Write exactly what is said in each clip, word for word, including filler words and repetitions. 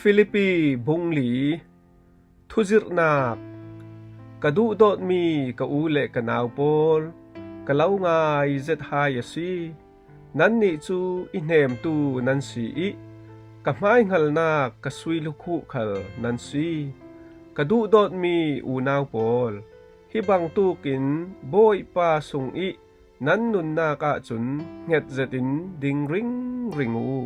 Filipi bung li. Thuzirhnak. Ka duhdawtmi ka u le ka nau pawl, ka lo ngai zet hai a si. Nannih cu i hnemtu nan si i ka hmaihngalnak ka sui lukhuh khal nan si. Ka duhdawtmi unau pawl, hi bangtukin Bawipa sung i nan nunnak ahcun hnget zetin ding ringring u.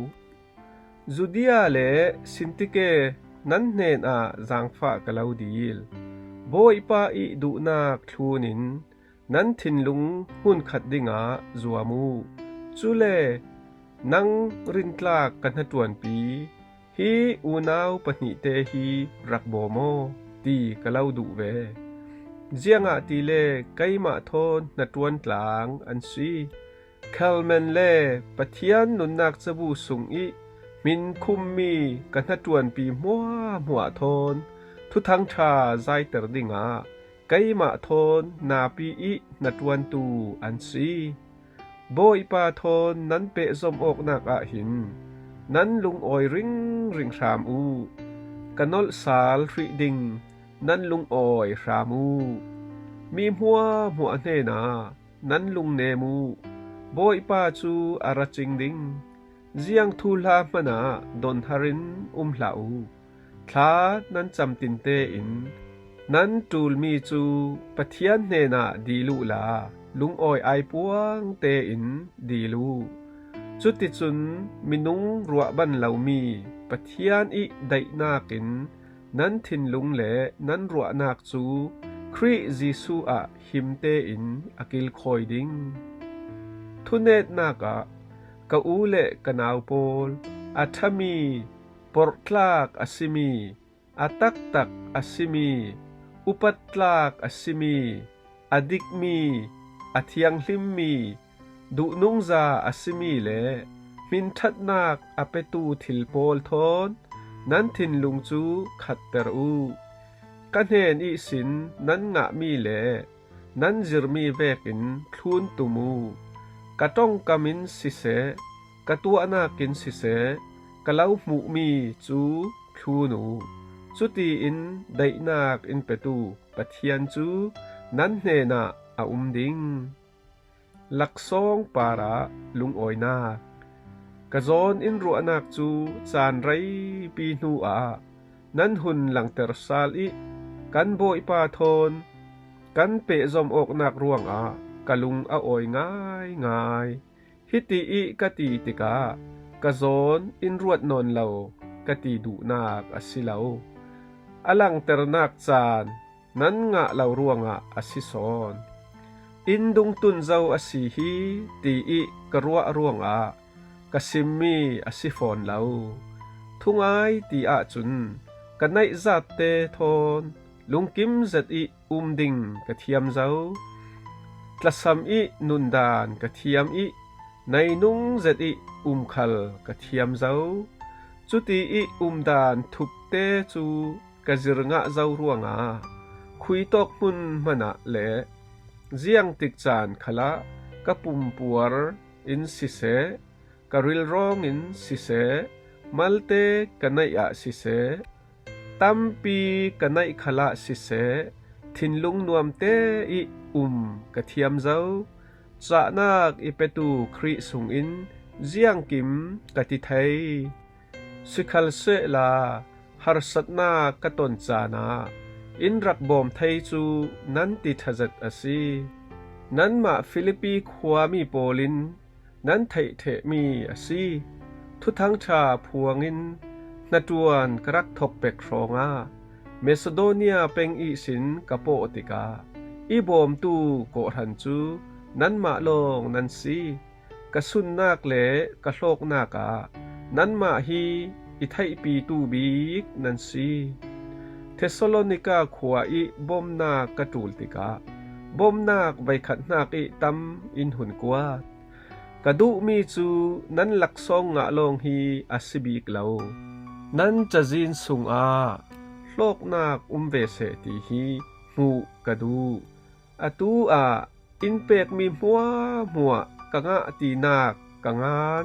Judea le Sintike nan hnenah zaangfah ka lo dil. Bawipa i duhnak thlun in nan thinlung hmunkhat dingah zuam u. Cule nang rintlak ka hnaṭuanpi hi unau pahnihte hi rak bawm aw, ti ka lo duh ve. Ziangahtile keimah thawn hnaṭuan tlang an si. Khelmen le Pathian nunnak cabu sung i hmin khummi ka hnaṭuanpi hmuahhmuah thawn Thuthang ṭha zaiter dingah keimah thawn napi i hnaṭuantu an si. Bawipa thawn nan pehzom awknak ah hin nan lungawi ringring hram u. Ka nolh sal hrih ding nan lungawi hram u. Mi hmuahhmuah hnenah nan lungnem u. Bawipa cu a ra cing ding. Ziang thuhla hmanah donhar in um hlah u. Thla nan cam tinte in nan ṭulmi cu Pathian hnenah dil uhla, lungawi aipuang tein dil u. Cuticun minung ruahban lomi Pathian i daihnak in nan thinlung le nan ruahnak cu Khrih Jesuh ah him tein a kilkhawi ding. Thunetnak ah ka u le ka nau pawl, a ṭhami, porhtlak a simi, a taktak a simi, upattlak a simi, a dikmi, a thianghlimmi, duhnungza a simi le hminṭhatnak a petu thil pawl thawn nan thinlung cu khatter u. Ka hnen ihsin nan ngahmi le nan zirmi vekin thlun tum u. Ka ṭongkam in siseh, ka tuahnak in siseh, ka lo hmuhmi cu thlun u. Cutiin daihnak in petu Pathian cu nan hnenah a um ding. Laksawng parah lungawinak. Ka zawn in ruahnak cu caan reipi hnuah nan hun langter sal i kan Bawipa thawn kan pehzom awknak ruangah ka lung a awi ngaingai. Hiti i ka ti tikah ka zawn in ruat nawn lo ka ti duhnak a si lo. A langternak caan nan ngah lo ruangah a si sawn. In dungtun zo a si hi ti i ka ruah ruangah ka simmi a si fawn lo. Thungai ti ahcun ka naih zatte thawn lungkim zet i um ding ka thiam zo. Tlasam i nundan ka thiam i nainung zet i um khal ka thiam zo. Cuti i umdan thupte cu ka zir ngah zo ruangah khuitawk hmun hmanah le ziangtik caan khalah ka pumpuar in siseh, ka rilrawng in siseh, malte ka neih ah siseh, tampi ka neih khalah siseh, thinlung nuamte i um ka thiam zo. Cahnak i petu Khrih sungin ziangkim ka ti thei. Sikhalsehla harsatnak ka ton caan ah in rak bawm thei cu nan ti ṭha zet a si. Nanmah Filipi khuami pawl in nan theih ṭhehmi a si. Thuthang ṭha phuangin hnaṭuan ka rak thok pek hrawngah Macedonia peng ihsin ka pawh tikah i bawmtu kawhhran cu nanmah lawng nan si. Ka sunnak le ka hlawknak ah nanmah hi i theihpitu bik nan si. Thessalonika khua i bawmnak ka ṭul tikah bawmnak veikhat hnak i tam in hun kuat. Ka duhmi cu nan laksawng ngah lawng hi a si bik lo. Nan cazin sungah hlawknak um ve seh ti hi hmuh ka duh. Atu ah in pekmi hmuahhmuah ka ngah tinak ka ngan.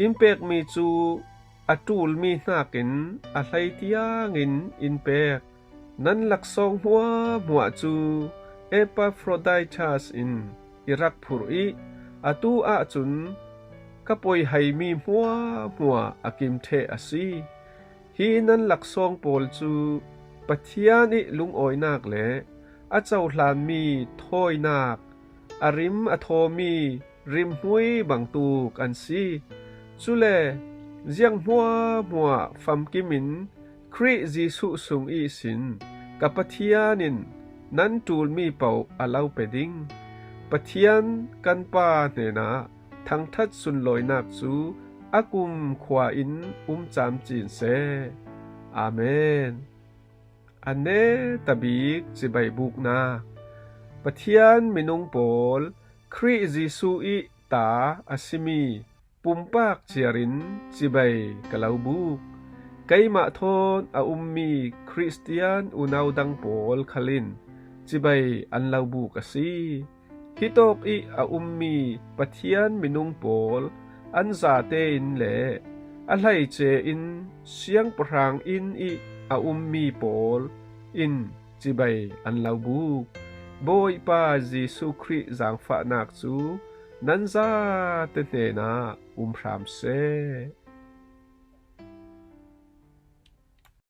In pekmi cu a ṭulmi hnakin a hlei tiangin in pek. Nan laksawng hmuahhmuah cu Epaphroditus in i rak phurh ih atu ahcun ka poihaimi hmuahhmuah a kim ṭheh a si. Hi nan laksawng pawl cu Pathian ih lungawinak le a cohlanmi thawinak, a rim a thawmi rimhmui bangtuk an si. Cule ziang hmuahhmuah famkim in Khrih Jesuh sung ihsin ka Pathian in nan ṭulmi paoh a lo pe ding. Pathian kan Pa hnenah thangṭhat sunlawinak cu a kumkhua in um camcin seh. Amen. A netabik cibai buknak. Pathian minung pawl Khrih Jesuh ih ta a simi pumpak ciarin cibai ka lo buk. Keimah thawn a ummi Khristian unau dang pawl khal in cibai an lo buk a si. Hitawk ih a ummi Pathian minung pawl an zate in le a hleice in siangpahrang inn ih a ummi pawl in cibai an lo buk. Bawipa Jesuh Khrih zaangfahnak cu nan zate hnenah um hram seh.